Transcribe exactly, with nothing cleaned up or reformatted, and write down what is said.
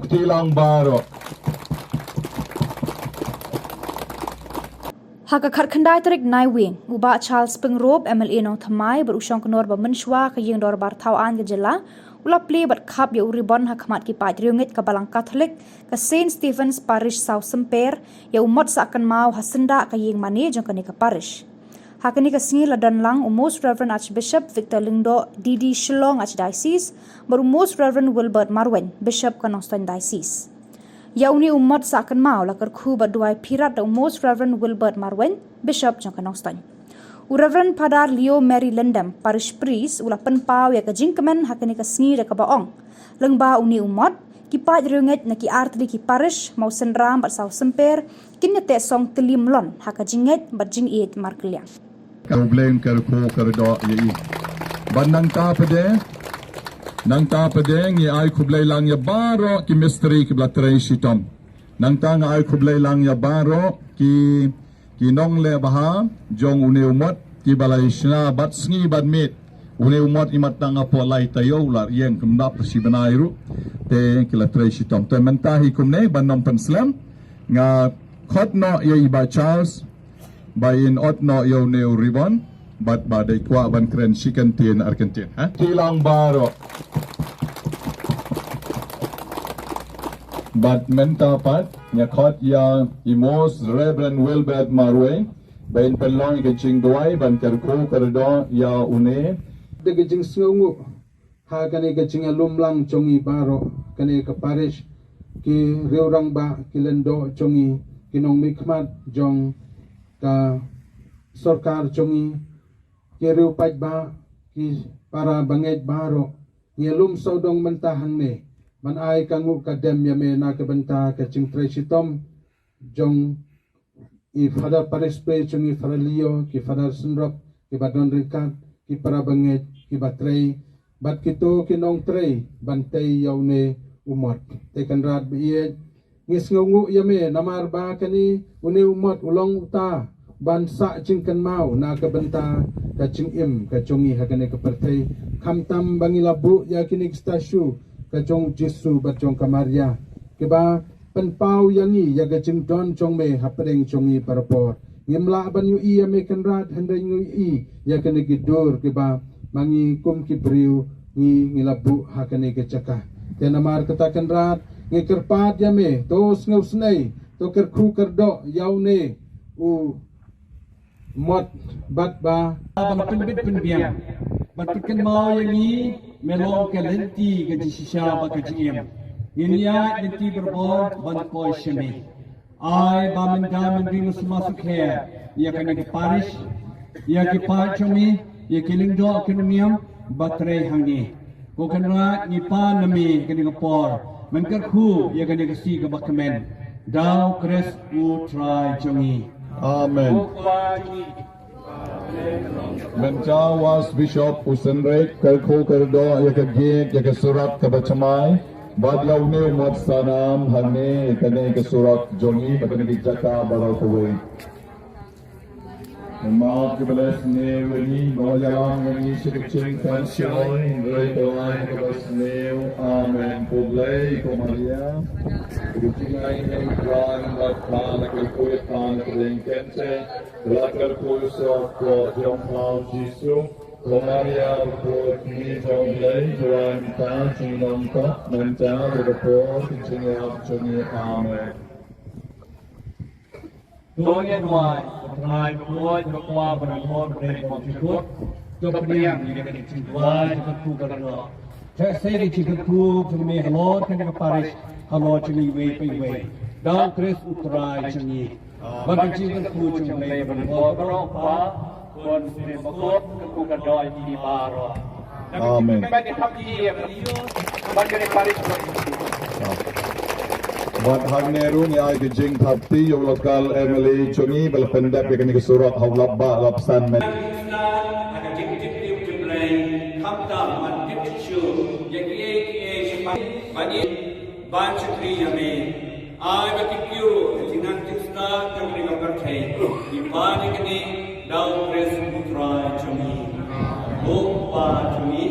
Kilang baroh. Ha ka khatkhyndai tarik Naiwieng, u Bah Charles Pyngrope, M L A Nongthymmai, bad u shongknor ba mynshwa ka ïing dorbar thaw aiñ ka jylla, u la plie bad khap ïa u ribon ha khmat ki paid riewngeit ka Balang Katholik ka Saint Stephen's Parish Sawsymper, ïa u mot sah kynmaw ha syndah ka ïing mane jong kane ka parish. Ha kane ka sngi la don lang u Most Reverend Archbishop Victor Lyngdoh, D D Shillong Archdiocese, bad u Most Reverend Wilbert Marwein, Bishop ka Nongstoiñ Diocese. Ïa une u mot sah kynmaw la kyrkhu bad duwai phirat da u Most Reverend Wilbert Marwein, Bishop jong ka Nongstoiñ. U Reverend Father Leo Mary Lyndam, Parish Priest, u la pynpaw ïa ka jingkmen ha kane ka sngi da kaba ong, lyngba une u mot, ki paid riewngeit na ki artylli ki parish, Mawsynram bad Sawsymper, kin ïateh song tylli mlien ha ka jingngeit bad jingïeit markylliang. Ka U Blei un kyrkhu kyrdoh ïa i. Bad nangta pat de, nangta pat de ngi ai khublei lang ïa baroh ki mistri kiba la trei shitom. Nangta nga ai khublei lang ïa baroh ki, ki nongleh bha jong une u mot kiba la ïashna bad sngi bad miet. Une u mot imat tang hapoh lai taïew la ïeng kumdap shi bnai ruh. Te ki la trei shitom. Te mynta hi kumne ban ym pynslem, nga khot noh ïa i Bah Charles ba in ot noh ïa une u ribon, bad ba dei kwah ban kren shi kyntien ar kyntien, ha? Kilang baroh. Bad mynta pat nga khot ïa i Most Reverend Wilbert Marwein ba in pynlong ïa ka jingduwai ban kyrkhu kyrdoh ïa une. Da ka jingsngewnguh ha kane ka jingïalum lang jong ngi baroh, kane ka parish, ki riew rangbah, ki lyngdoh jong ngi, ki nongmihkhmat jong ka sorkar jong ngi, ki riew paidbah, ki para bangeit baroh, ngi ïalum sawdong mynta hangne ban ai ka nguh ka dem ïa me na ka bynta ka jingtrei shitom jong i Father Parish Priest jong i, Father Leo, ki Father Synrop, kiba don ryngkat, ki para bangeit, kiba trei, bad kito ki nongtrei ban tei ïa une u mot. Te Kynrad ba ïeit, ngi sngewnguh ïa me namar ba kane une u mot u long uta ban sah jingkynmaw na ka bynta ka jingim ka jong ngi ha kane ka pyrthei. Khamtam ba ngi la buh ïa kine ki statue ka jong u Jisu bad jong ka Maria, kiba pynpaw ïa ngi ïa ka jingdon jong me hapdeng jong ngi para por. Ngim lah ban ïohi ïa me Kynrad, hynrei ngi ïohi ïa kine ki dur kiba ma ngi kum ki briew ngi, ngi la buh ha kane ka jaka. Te namar kata Kynrad, ngi kyrpad ïa me, to sngewsynei, to kyrkhu kyrdoh ïa une u mot bad ba, ba la pynbit pynbiang bad pynkynmaw ïa ngi, me long ka lynti ka jingshisha bad ka jingim. Ngin ïaid lynti barabor ban poi sha me. Ai ba mynta mynta ngi sumar sukher ïa kane ka parish, ïa ki paid jong me, ïa ki lyngdoh ki nongniam ba trei hangne. Ko Kynrad, ngi pan na me kane ka por, men kyrkhu ïa kane ka sngi kaba kmen. Da u Khrist u Trai jong ngi. Amen. Mynta u Archbishop u synreit kyrkhu kyrdoh ïa ka gate, ïa ka surok kaba thymmai, bad ïa une u mot sah nam hangne ïa kane ka surok jong ngi, bad kane ka jaka baroh kawei. Namar kiba la sniew ïa ngi, ba la ïalam ïa ngi sha ka jingpynshoi, hynrei to ai kaba sniew. Amen. Khublei ko Maria, u jingaiñ ïa ngi, u Trai bad ka na ka khuid ka na ka ring kynthei. La kyrkhu ïa u surok jong pha u Jisu. Ko Maria, u khuid jong u Blei, duwai ïa ngi kita ki nongkynnoh, mynta bad ha ka por ka jingïap jong ngi. Amen. To ngin duwai. Ko Trai bakhuid, ba kwah ban ïoh ban ïoh bymjukut, to pdiang ïa kane ka jingduwai, jingkyrkhu kyrdoh. Treh sa ka jingkyrkhu jong me halor kane ka parish, halor jong ngi iwei pa iwei. Da u Khrist u Trai jong ngi. Bad ka jingkyrkhu jong u Blei ba don bor baroh, Kpa, Khun, Mynsiem Bakhuid, kyrkhu kyrdoh ïa ngi baroh. Amen. Bad hangne ruh ngi ai ka jingthap kti ïa u local M L A jong ngi ba la pyndep ïa kane ka surok ha u lap ba lap san minit. Khamtam ban tip shuh ïa kiei kiei, ban shakri ïa me. Ai ba ki kiew ka jingnang jingstad jong kane ka pyrthei. Ngi pan ïa kane da u Khrist u Trai jong ngi. Ko Kpa jong ngi.